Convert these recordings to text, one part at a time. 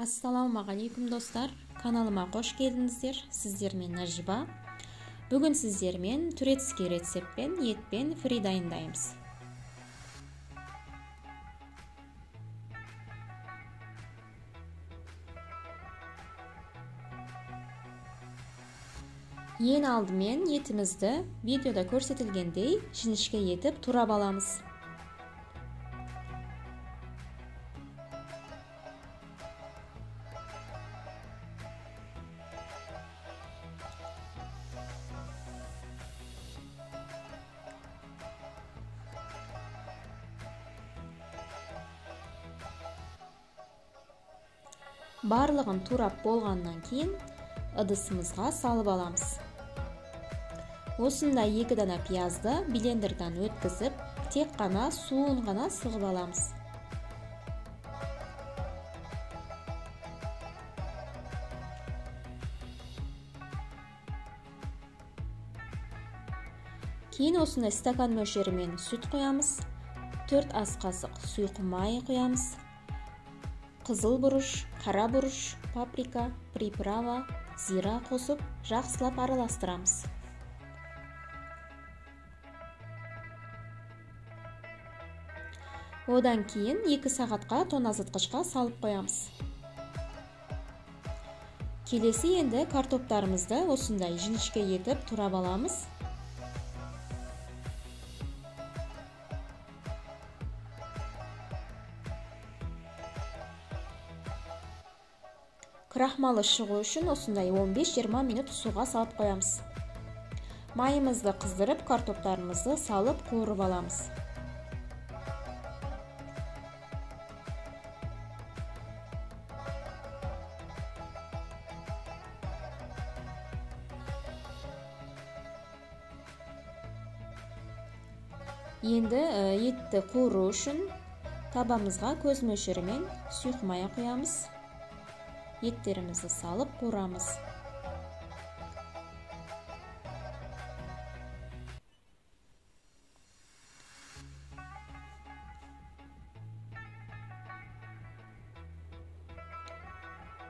Ассалаумағалейкум достар, каналыма қош келдіңіздер. Сіздермен Нәжиба. Бүгін сіздермен турецкий рецептпен етпен фри дайындаймыз. Ең алдымен етімізді видеода көрсетілгендей жіңішке етіп турап аламыз. Барлығын турап болғаннан кейін ыдысымызға салып аламыз. Осындай 2 дана пиязды блендерден өткізіп, тек қана суын ғана сығып аламыз. Кейін осындай стакан мөлшерімен сүт құямыз, 4 ас қасық сұйық май құямыз. Қызыл бұрыш, қара бұрыш, паприка, приправа, зира қосып жақсылап араластырамыз. Одан кейін 2 сағатқа тоңазытқышқа салып қоямыз. Келесі енді картоптарымызды осындай жіңішке етіп турап аламыз. Крахмалы шығу үшін осындай 15-20 минут суға салып қоямыз. Майымызды қыздырып, картоптарымызды салып қуырып аламыз. Енді етті қуыру үшін табамызға көз мөлшерімен сұйық май құямыз. Еттерімізді салып қуырамыз.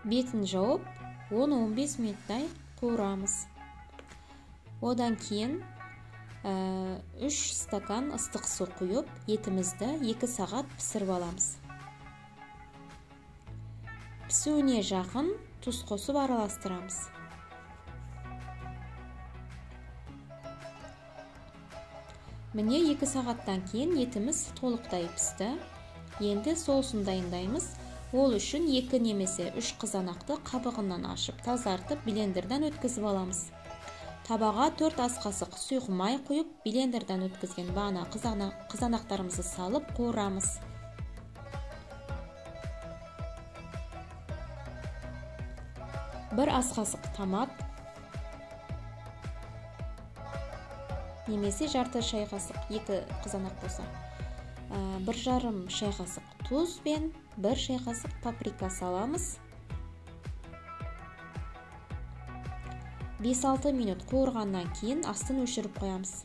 Бетін жауып 10-15 минуттай қуырамыз. Одан кейін 3 стакан ыстық су құйып, етімізді 2 сағат пісіріп аламыз. Пісуіне жақын тұз қосып араластырамыз. Міне 2 сағаттан кейін етіміз толықтай пісті. Енді соусын дайындаймыз. Ол үшін 2 немесе 3 қызанақты қабығынан ашып, тазартып, блендерден өткізіп аламыз. Табаға 4 ас қасық сұйық май құйып, блендерден өткізген бағана қызанақтарымызды салып қуырамыз. Бір ас қасық томат немесе жарты шай қасық, 2 қызанақ болса, 1,5 шай қасық тұз бен 1 шай қасық паприка саламыз. 5-6 минут қуырғаннан кейін астын өшіріп қоямыз.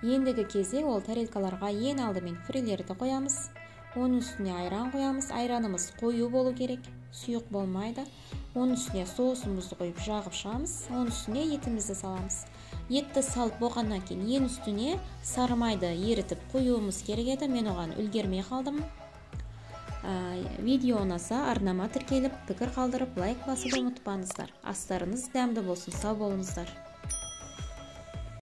Ендігі кезек ол тарелкаларға ең алдымен фрилерді қоямыз. Оның үстіне айран қоямыз. Айранымыз қою болу керек, сұйық болмайды. Оның үстіне соусымызды қойып жағып шығамыз. Оның үстіне етімізді саламыз. Етті салып болғаннан кейін ең үстіне сары майды ерітіп қоюымыз керек еді. Мен оған үлгермей қалдым. Видео ұнаса арнама тіркеліп, пікір қалдырып, лайк басуды ұмытпаңыздар. Астарыңыз дәмді болсын, сау болыңыздар.